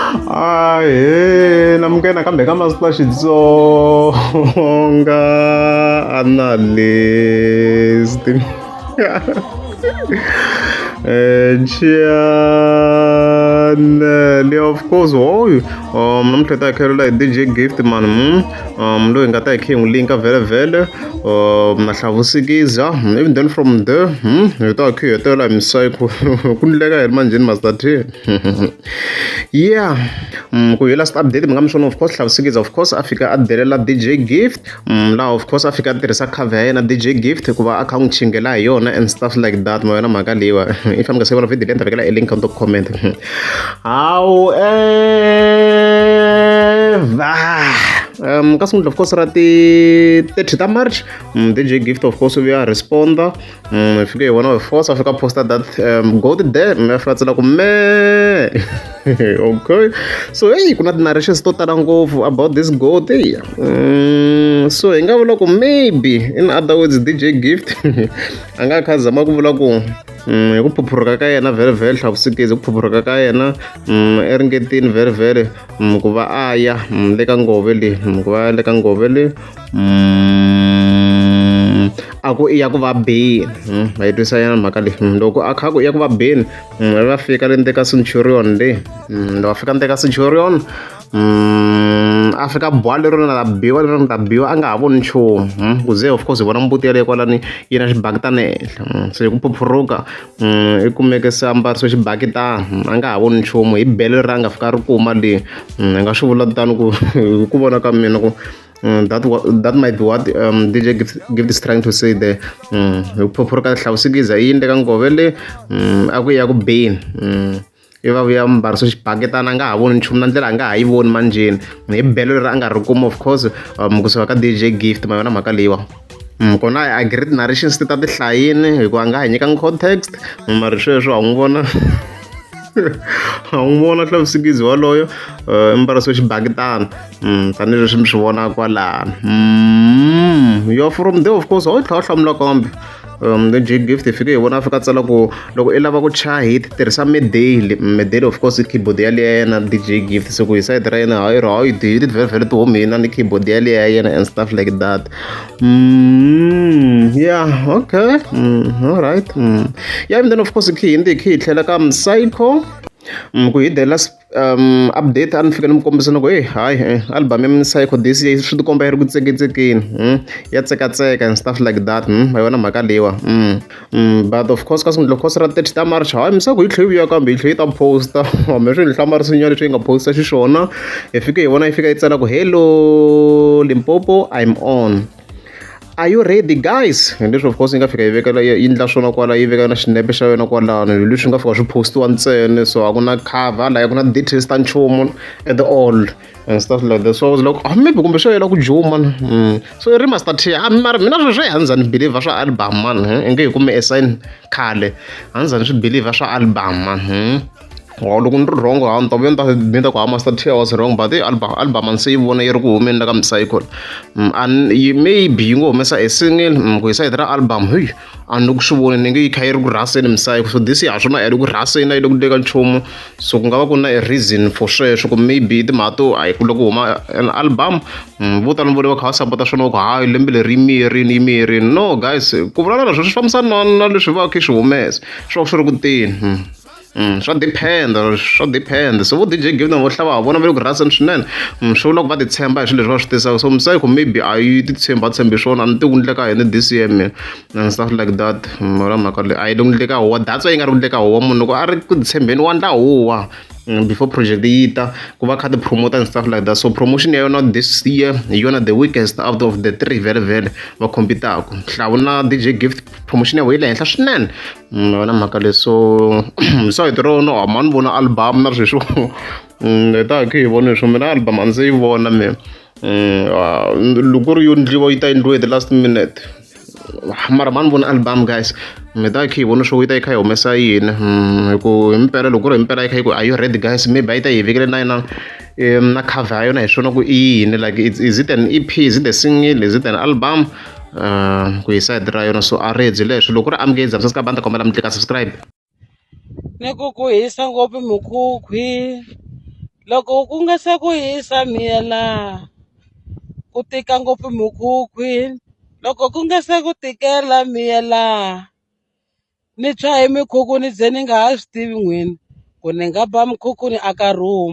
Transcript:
Ahee namukela nakambe ka Master Xitsonga analyst channel of course hoyu namuntlha hi ta hi khelela hi D_J Gift man loyi hi nga ta hi khe hi n'wi link-a vhele na Hlavusikiza even then from there hi ta hi khe hi hetelela hi Psycho ku ndleka yini manjheni Master T. Yeah ku hi last update mi nga mi swona of course Hlavusikiza of course a fika a delela D_J Gift laha of course a fika a tirhisa cover ya yena D_J Gift ku va a kha a n'wi chingela hi yona and stuff like that ma yona mhaka leyiwa if mi nga se vona video leyi ni ta vekela e link ka comment however ka sungula of course ra ti 30 ta March D_J Gift of course u vuya a respond-a hi fike hi vona force a fika posta that go to there mi fika tsala ku me okay so hey ku na ti-narrations to tala ngopfu about this goat hey. So hi nga vula ku maybe in other words D_J Gift a nga kha zama ku vula ku hi ku phuphuruka ka yena vhele vhele Hlavusikezi hi ku phuphuruka ka yena eringetini vhele vhele ku va a ya le ka ngove leyi ku va le ka ngove leyi a ku i ya ku va beni ma yi twisisa nyana mhaka leyi loko a kha ku i ya ku va beni va fika le ndzeni ka Centurion le loko a fika ndzeni ka Centurion a fika biwa lero na ta biwa lero na ta biwa a nga ha voni nchumu ku ze of course hi vona mbuti yaleyo kwalani yi na xibakitana ehenhla se hi ku phuphuruka i kumeke se a mbarisiwe xibakitana a nga ha voni nchumu hi bele leri a nga fika a ri kuma le hi nga swi vula tano ku hi ku vona ka mina ku that that might be what D_J Gift is trying to say there hi ku phuphuruka Hlavusikiza i yini le ka ngove le a ku ya ku beni i va vuya mbarisiwe xibaketana a nga ha voni nchumu na ndlela a nga ha yi voni manjheni hi belo leri a nga ri kuma of course kusuka ka D_J Gift ma yona mhaka leyiwa kona I agree ti-narrations ti ta ti hlayini hikuva a nga hi nyikangi context mara sweswo ha n'wi vona ha n'wi vona Hlavusikizi waloyo i mbarisiwe xibaketana tanihileswi mi swi vonaka kwalano yo from there of course a wu tlhela u hlamula kambe D_J Gift hi fike hi vona a fika a tsala ku loko i lava ku chaya hit tirhisa Medeli Medeli of course i keyboard yaliya ya yena D_J Gift se ku hi sayiti ra yena hayi ri hayi ti vhele vhele ti humi na ni keyboard yaliya ya yena and stuff like that yeah okay all right yeah and then of course hi khe hi hi tlhela ka Psycho ku hi the last update a ni fika ni mi kombisa ni ku heyi hayi album ya Psycho this year swi tikomba yi ri ku tsekatsekeni ya tsekatseka and stuff like that ma yona mhaka leyiwa but of course ka of course ra 30 ta March hayi Psycho yi tlhe yi vuya kambe yi tlhe yi ta posta hambi swi ni hlamarisinyana leswi yi nga posta xiswona hi fike hi vona yi fika yi tsala ku hello Limpopo I'm on are you ready guys hi leswi of course yi nga fika yi vekela yi endla swona kwala yi veka na xinepe xa yona kwalano hi leswi nga fika swi postiwa ntsena so a ku na cover la ku na details ta nchumu at all and stuff like that so I was like ah maybe kumbe swo yela ku juma so i ri Master T ah mara mina sweswo a ni za ni believe swa album man i nge hi kume a sign khale a ni za ni swi believe swa album man wa loko ni ri wrong ha ni ta vuya ni ta ni ta ku ha Master T I was wrong but i album album a ni se yi vona yi ri ku humeni la ka Psycho and yi maybe yi ngo humesa a single ku hi sayiti ra album heyi a ni ku swi voni ni nge yi kha yi ri ku rhaseni Psycho so this year ha swona a yi le ku rhaseni a yi le ku ndleni ka nchumu so ku nga va ku na a reason for sweswo ku maybe timhaka to a yi ku loko huma an album vo tala ni vone va kha va sapota swona va ku hayi lembe leri yi miyerini yi miyerini no guys ku vulavula na swona swi fambisana na na leswi va kha swi humesa swi va swi ri ku teni swa depend swa depend so vo D_J Gift na vo hlava ha vona va le ku rhaseni swinene swi vula ku va ti tshemba hi swilo leswi va swi tisaka so Psycho maybe a yi ti tshemba tshembi swona a ni tivi ku ndleka yini this year mina and stuff like that mara mhaka leyi a yi le ku ndleka huwa that's why yi nga ri ku ndleka huwa munhu loko a ri ku tshembeni wa ndla huwa before project yi ta ku va kha ti promote and stuff like that so promotion ya yona this year hi yona the weakest out of the three vhele vhele va compete-aku Hlavu na D_J Gift promotion ya vona yi le henhla swinene yona mhaka leyi so sayiti ra wona a ni vona album na sweswo hi ta hi khe hi vona leswo mina album a ndzi yi vona mina loko ku ri yo ndliwa yi ta endliwa hi the last minute mara mani vona album guys mi ta kha hi vona swo yi ta yi kha yi humesa yini hi ku hi mpela loko ku ri hi mpela yi kha yi ku are you ready guys maybe a yi ta yi vekele na yina na cover ya yona hi swona ku i yini like is it an E_P is it a single is it an album ku hi sayiti ra yona so a ri byi leswo loko ku ri amukezi subscribe a ni ta kombela mi tlika subscribe. Ni ku ku hisa ngopfu mikhukhwi. Loko ku nga se ku hisa miyela ku tika ngopfu mukhukhwini loko ku nga se ku tikela miyela ni tshwa hi mikhukhu ni ze ni nga ha swi tivi n'wini ku ni nga ba mukhukhu ni aka room.